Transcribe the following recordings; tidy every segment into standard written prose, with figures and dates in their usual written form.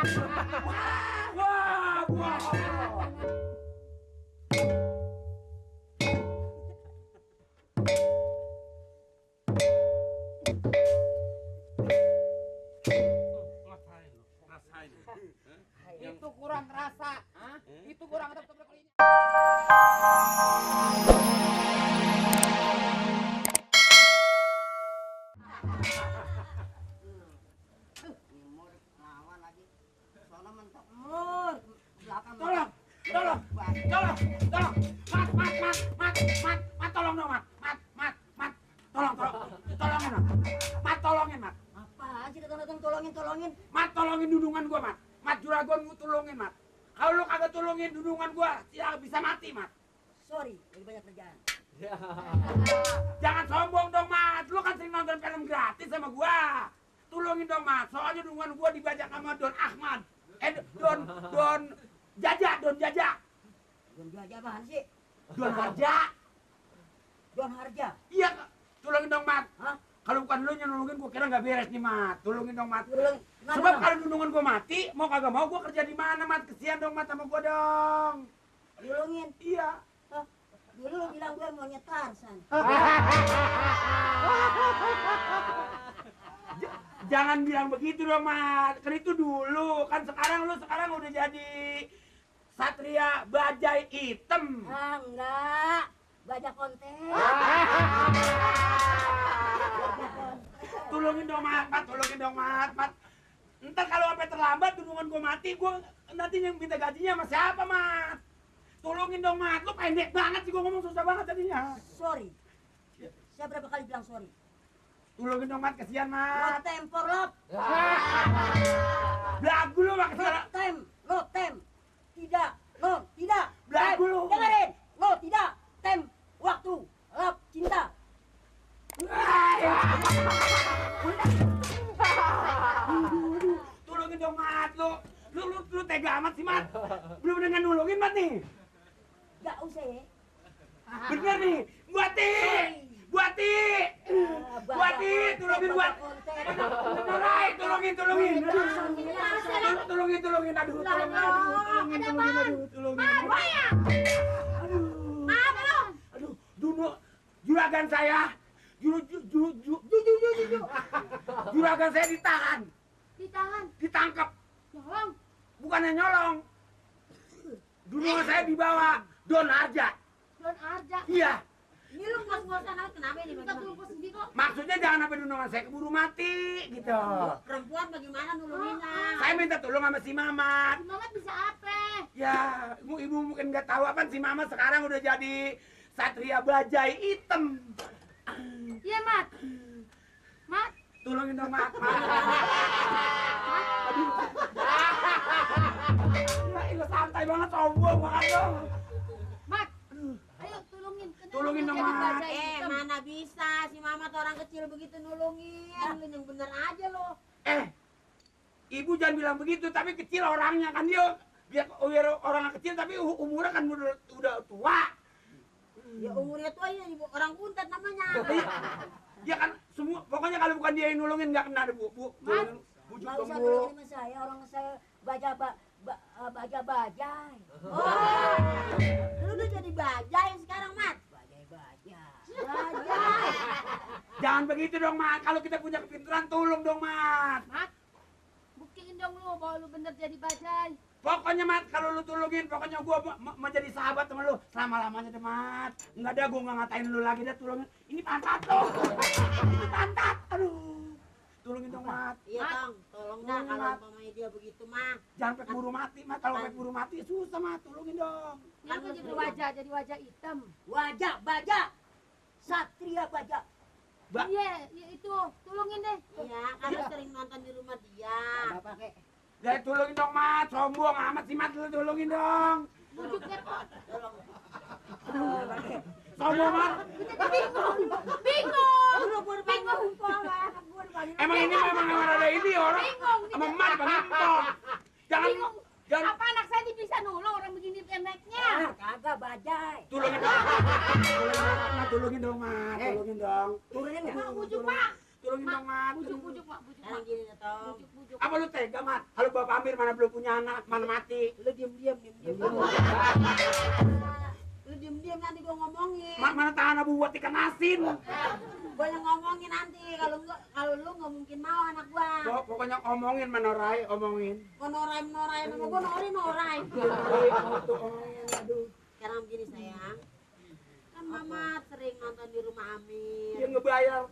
Wah, wah. Itu kurang kerasa. Itu kurang tetap Tolong, tolong, tolong, tolong, mat, tolong dong, mat, tolongin, mat, tolongin, mat. Apaan sih datang-datang tolongin? Mat, tolongin dudungan gua, mat, juragan gua tolongin, mat. Kalau lu kagak tolongin dudungan gua, ya bisa mati, mat. Sorry, lagi banyak kerjaan. Jangan sombong dong, mat. Lu kan sering nonton film gratis sama gua. Tolongin dong, mat. Soalnya dudungan gua dibajak sama Don Ahmad. Don Jaja. Don Jaja apaan sih? Don Harja. Don Harja. Iya, tolongin dong, mat. Hah? Kalau bukan lu yang nolongin, gua kira nggak beres nih, mat. Tolongin dong, mat. Kenapa? Sebab kalau dudungan gua mati, mau kagak mau gua kerja di mana, mat? Kesian dong, mat, sama gua dong. Nolongin. Iya. Hah? Dulu lu bilang gue mau nyetarsan. Jangan bilang begitu dong, mat. Kan itu dulu. Kan sekarang udah jadi Satria Bajai Hitam. Ah, enggak. Banyak konten. Tolongin dong, mat. Tolongin dong, mat. Ntar kalau sampai terlambat dudungan gua mati, gua nanti yang minta gajinya sama siapa, mat? Tolongin dong, mat. Lu pendek banget sih, gua ngomong susah banget tadinya. Sorry. Saya berapa kali bilang sorry? Tolongin dong, mat. Kesian, Lo mat. tempor lop. Belagu lu, mak. Lo tem. Tidak. Lo tidak. Belagu Tem. lu. Dengerin. Lo tidak. Tem. Waktu. Lop. Cinta. Tolongin dong, mat. Lu tega amat sih, mat. Belum dengan nolongin, mat nih. Gak usah ya. Bener nih. Buati, tolongin buat. Benerai, tolongin. Tolongin. Aduh, Aduh, dulu juragan saya. Juragan saya ditahan. Ditangkap. Nyolong. Bukannya nyolong. Dulu saya dibawa Don Harja. Don Arja. Iya. Ini lu ngos-ngosan aja kenapa ini? Kita tunggu sendiri kok. Maksudnya jangan sampai dudungan saya keburu mati gitu. Perempuan bagaimana nulunginnya? Saya minta tolong sama si Mamat. Si Mamat bisa apa? Ya, ibu mungkin nggak tahu apa si Mamat sekarang udah jadi Satria Bajai Hitam. Iya, Mat. Mat. Tolongin dong, Mat. Aduh. Ya, lu santai banget sombong banget dong. Mat. Ayo tolongin. Tolongin dong, Jadi Mat. bajai hitam. Mana bisa si Mamat orang kecil begitu nulungin. Lu yang bener aja lo. Ibu jangan bilang begitu, tapi kecil orangnya kan dia. Biar orang kecil tapi umurnya kan udah tua. Ya umurnya tua ya orang kuntet namanya. Ya kan semua pokoknya kalau bukan dia yang nulungin nggak kena deh, Bu. Mat. Bujuk Nggak dong, usah Bu. nulungin sama saya, orang saya bajai. Lu udah jadi bajai sekarang, Mat. Bajai. Jangan begitu dong, Mat. Kalau kita punya kepintaran, tolong dong, Mat. Mat. Buktiin dong lu bahwa lu bener jadi bajai. Pokoknya, Mat, kalau lu tolongin, pokoknya gua mau jadi sahabat sama lu selama-lamanya deh, Mat. Enggak ada, gua nggak ngatain lu lagi deh, tolongin. Ini pantat lo. Ini pantat. Aduh. Tolongin dong, Mat. Iya, Tong. Tolong dah kalau umpamanya dia begitu mah. Jangan sampai keburu mati, Mat. Kalau sampai keburu mati susah, Mat. Tolongin dong. Ini lu jadi wajah hitam. Wajah baja. Satria baja. Iya, itu. Tolongin deh. Iya, kan lu sering nonton di rumah dia. Bapak kek. Ya, tolongin dong, Mat. Sombong amat sih, Mat. Lu tolongin dong. Bujuk deh kok. Tolong. Sombong, Mat. Bingung. Lu gua bingung Emang ini memang ada ini orang. Bingung. Sama Mat pakai empok. Jangan Bingung. Apa anak saya bisa nolong orang begini pendeknya? Kagak bajai. Tolongin dong, Mat. Tolongin dong, Mat. Tolongin dong. Turunin enggak? Bujuk, Pak. Tulungin dong, Mat. Bujuk-bujuk, Mak. Bujuk, Sekarang Mak. gini nih, Tong. Bujuk-bujuk. Apa lu tega, Mat? Kalau Bapak Amir mana belum punya anak, mana mati. Lu diem-diem. Lu diem-diem nanti gua ngomongin. Mana tangan abu buat ikan asin. Gua yang ngomongin nanti. Kalau lu nggak mungkin mau anak gua. Pokoknya omongin menorai, omongin. Gua norai sama gua norai. Aduh. Sekarang begini sayang. Kan Mama sering nonton di rumah Amir. Dia ngebayar.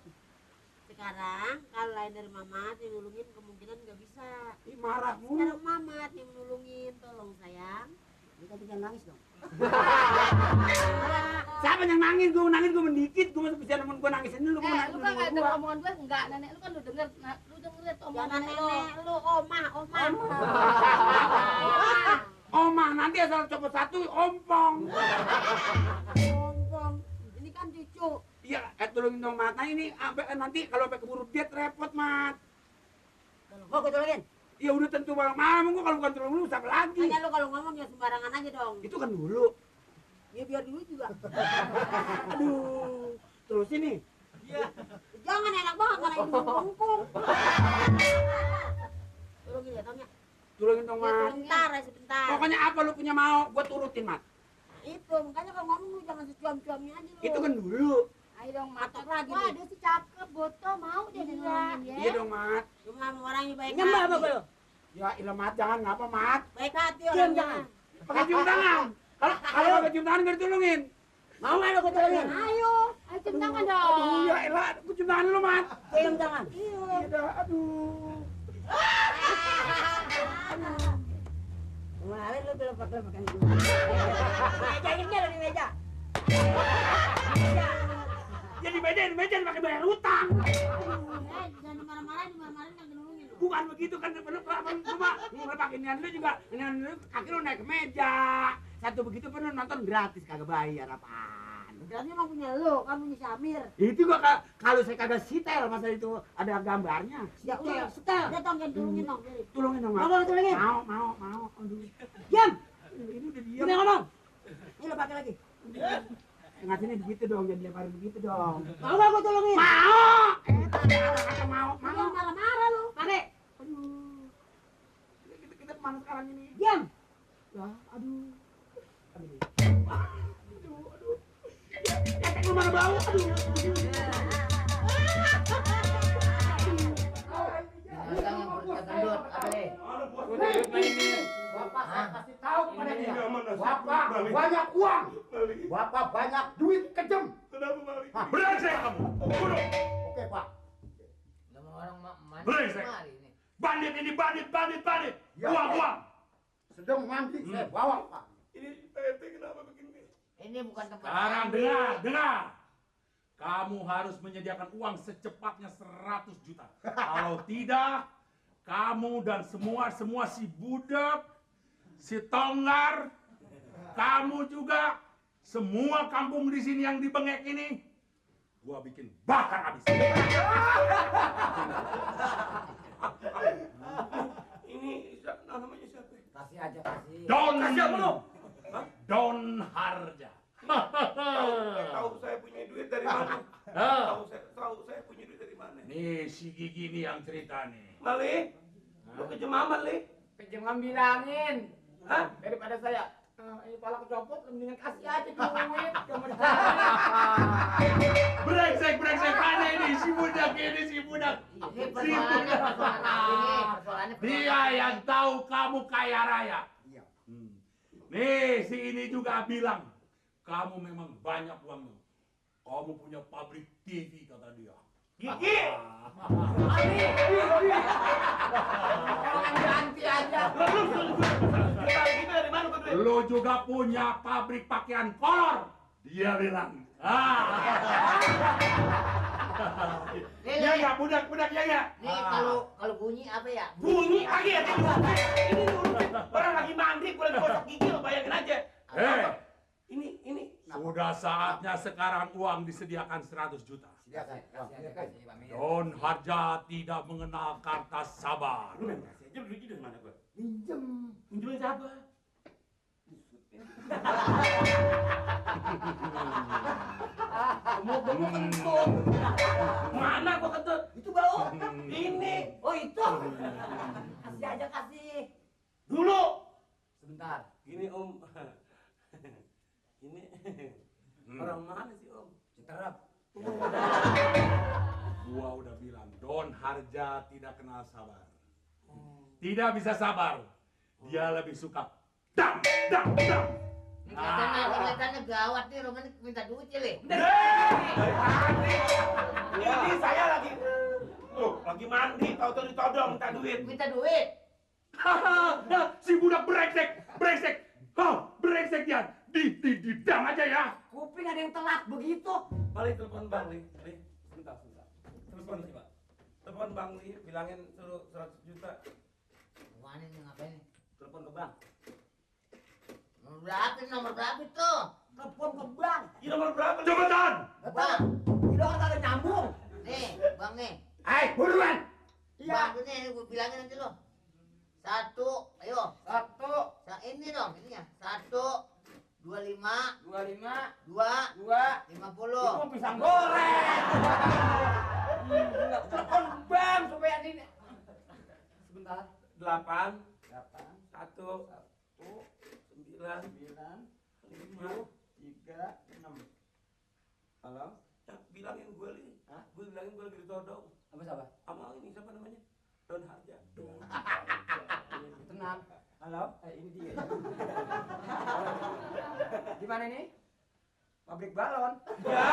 Sekarang kalau lain dari Mamat yang nulungin kemungkinan nggak bisa. Ih, marah mulu. Sekarang Mamat yang nulungin, tolong sayang. Kita jangan nangis dong. Siapa yang nangis? Gue nangis, gue mendikit. Gue masih bisa nemen gue nangisin dulu. Gue Lu kan nggak denger omongan gue? Enggak, nenek lu kan lu denger. Nah, lu dengerin tuh omongan Jangan nenek lu. nenek lu, omah. Oma, nanti asal copot satu, ompong. Ngomong. Ini kan cucu. Iya, tolongin dong, Mat. Nah ini nanti kalau sampai keburu diet repot, Mat. Mau gue tolongin? Ya udah tentu bang, mau gue kalau bukan tolong lu siapa lagi? Hanya lu kalau ngomong ya sembarangan aja dong. Itu kan dulu. Ya biar dulu juga. Aduh, terus ini. Jangan enak banget karena ini mumpung. Tolongin ya, Tongnya. Tolongin dong, Ya Mat. sebentar. Pokoknya apa lu punya mau, gue turutin, Mat. Itu, makanya kalau ngomong lu jangan secuam-cuamnya aja lu. Itu kan dulu. Ayo dong, Mat. Matok lagi Wah, nih. dia sih cakep, boto mau dia dengerin ya. Iya dong, Mat. Cuma sama orang yang baik Nyembah apa hati. lu? Ya ilah, Mat, jangan ngapa, Mat. Baik hati Diam, orangnya. jangan. Pakai cium tangan. Kalau pakai cium tangan gak ditolongin. Mau nggak lu gue tolongin? Ayo. Ayo cium tangan Aduh, dong. ya elah, aku cium tangan lu, Mat. Cium tangan. Iya dah, aduh. Kemarin lu lepak-lepakan gue. Meja ini lo di meja. Ya di meja pakai bayar utang. Jangan dimarah-marahin kan nulungin lu. Bukan begitu kan, cuma ngelepakin lu juga, lu kaki lu naik ke meja. Satu begitu penuh nonton gratis kagak bayar apaan. Berarti emang punya lu, kan punya si Amir. Itu gua kalau saya kagak sitel masa itu ada gambarnya. Ya udah, setel. Udah Tong, jangan nulungin dong. Jadi. Tolongin dong, Mat. Mau tolongin? Mau. Aduh. Diam. Ini udah diam. Udah ngomong. Ini lo pakai lagi. Ngasihnya begitu dong, jadi leparin begitu dong. Mau nggak gue tolongin? Mau. Kata mau. Jangan marah-marah lu. Pakai. Aduh. Kita kemana sekarang ini? Diam. Ya, aduh. Ketek lu mana bau? Aduh. Binatang yang perutnya gendut, apa deh? Bapak saya kasih tahu kepada dia. Bapak Bapak banyak uang. Bapak banyak duit kejem. Hah, Brengsek kamu! Bodoh! Oke Pak. Nama orang mana Brengsek. kemari ini? Bandit ini, bandit! Ya, Uang! Sedang mandi saya bawa Pak. Ini PRT kenapa begini? Ini bukan tempat Sekarang mandi. dengar! Kamu harus menyediakan uang secepatnya 100 juta. Kalau tidak, kamu dan semua si budak, si tonggar, kamu juga, semua kampung di sini yang dibengek ini, gua bikin bakar habis. Ini namanya siapa? Kasih aja, kasih. Don Harja. Tahu saya punya duit dari mana? Tahu saya punya duit dari mana? Nih si Gigi nih yang cerita nih. Mali, lu kejemaman, Li. Jangan bilangin. Hah? Daripada saya ini pala kecopot, mendingan kasih aja duit. Brengsek mana ini si budak. Ini persoalannya persoalan apa ini? Persoalannya Dia yang tahu kamu kaya raya. Iya. Nih si ini juga bilang kamu memang banyak uangnya. Kamu punya pabrik TV kata dia. Gigi. Ganti aja. Kita dari mana kau duit? Lu juga punya pabrik pakaian kolor. Dia bilang. Ya ya budak ya ya. Nih kalau bunyi apa ya? Bunyi lagi ya. Ini dulu. Orang lagi mandi, gue lagi gosok gigi, lo bayangin aja. Ini. Sudah saatnya sekarang uang disediakan 100 juta. Kasih aja, kasih Pak Mir. Don Harja tidak mengenal kata sabar. Lu main kasih aja duitnya dari mana gue? Pinjem. Pinjemin siapa? Mau kentut. Mana gua kentut? Itu Ini. Oh itu. Kasih aja kasih. Dulu. Sebentar. Gini Om. Ini orang mana sih Om? Citerap. Gua udah bilang, Don Harja tidak kenal sabar. Tidak bisa sabar. Dia lebih suka dam. Ini kelihatannya gawat nih, Roman minta duit ya, Le. Ini saya lagi mandi, tahu-tahu ditodong minta duit. Minta duit. Si budak brengsek. Brengsek dia. Didam aja ya. Kuping ada yang telat begitu. Balik telepon Bang Li. Sebentar. Telepon sih Pak. Telepon Bang Li, bilangin suruh 100 juta. Mana nih ngapain nih? Telepon ke bank. Nomor berapa itu? Telepon ke bank. Ini nomor berapa? Cepetan. Bang, Ini orang kagak nyambung. nih, Bang nih. Hai, buruan. Bang, ini gue bilangin nanti lo. 1, ayo. 1, Ini dong, ininya. 1, 25, 25, 2, 2. 50. Itu pisang goreng. Telepon bank supaya ini. Sebentar. 8 8, 1 9 9, 5. 3, 6. Halo? Ya, bilangin gue Li. Hah? Gue bilangin gue lagi ditodong. Apa siapa? Sama ini siapa namanya? Don Harja. Tenang. Halo? Ini dia. Di mana nih? Pabrik balon. Ya,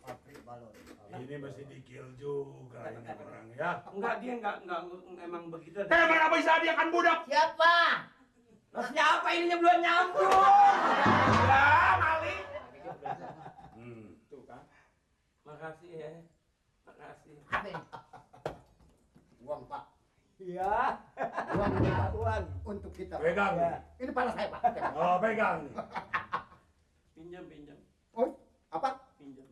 Pabrik balon. Ini mesti di-kill juga ini orang ya. enggak dia enggak emang begitu. Mana bisa dia kan budak. Siapa? Terus siapa ininya belum nyambung? Ya, Mali. Tuh kan. Makasih ya. Makasih. Apa ini? Uang, Pak. Iya. Uang, Pak. Uang. Untuk kita. Pegang. Ya. Ini pala saya, Pak. Oh, pegang. Pinjam. Oh, apa? Pinjam.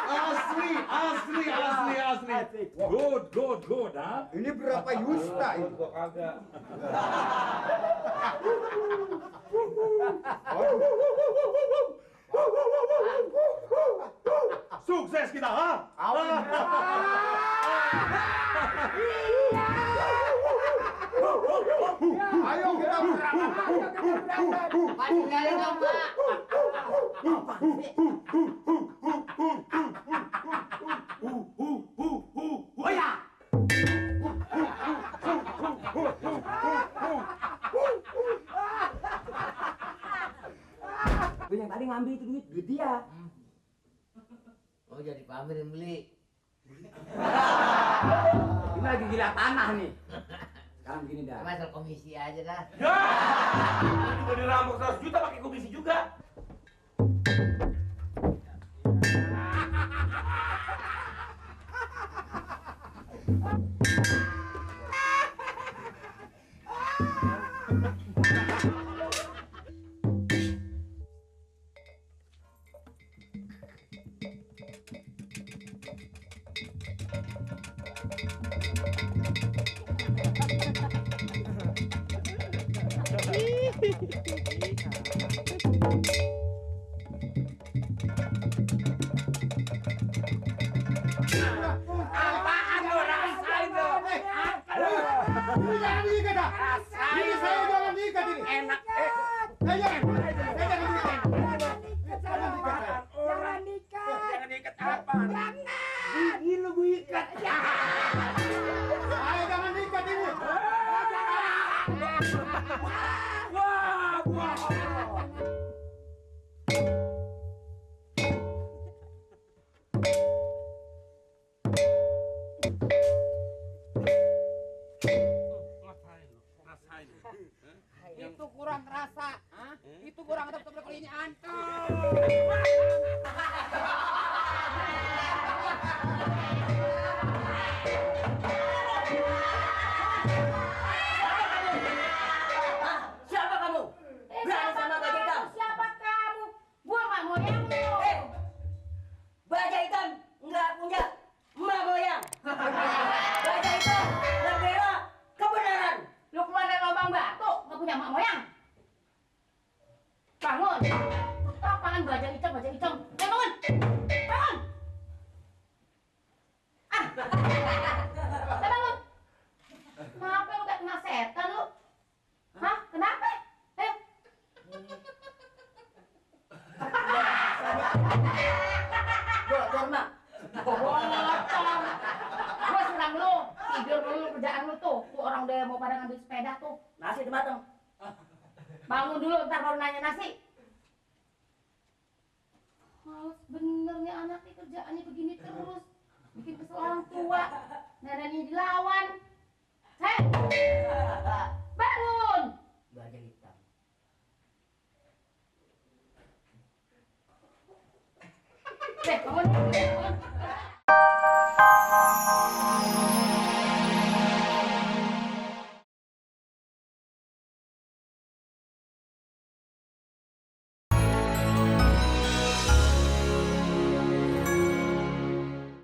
Asli. Good, ha? Ini berapa yusta ini? Gua kagak. Sukses kita, ha? Ayo kita berangkat. Pak, tinggalin dong, Pak. Oh ya. Gue yang tadi ngambil itu duit dia. Oh, jadi pamerin beli. Ini lagi gila tanah nih. Sekarang begini dah. Masalah komisi aja dah. Ya. Udah dirampok 100 juta pakai komisi juga. Apaan lo rasain lo? Ini jangan diikat, dah. Ini saya jangan diikat ini. Enak. Saya jangan diikat. Jangan nikah. Jangan ikat apa? Gigi lu gue ikat. Saya jangan diikat ini. Itu kurang rasa. Itu kurang tetap ini antum. Siapa kamu? Berani sama Bajai Hitam? Siapa kamu? Gua nggak moyangmu. Bajai Hitam nggak punya emak moyang. Bajai Hitam membela kebenaran. Lu keluar dari lubang batu, nggak punya mak moyang. Bangun. Apaan bajak hitam nggak jadi cong. Bangun! Bangun! Ah! Bangun! Kenapa lu kayak kena setan lu? Hah? Kenapa? Ayo. Bocor, Mak. Bocor. Gua serang lu. Tidur dulu kerjaan lu tuh. Tuh orang udah mau pada ngambil sepeda tuh. Nasi udah mateng. Bangun dulu ntar baru nanya nasi. Males bener nih anaknya kerjaannya begini terus. Bikin kesel orang tua. Neneknya dilawan. Hei! Bangun! Bajai hitam. Bangun!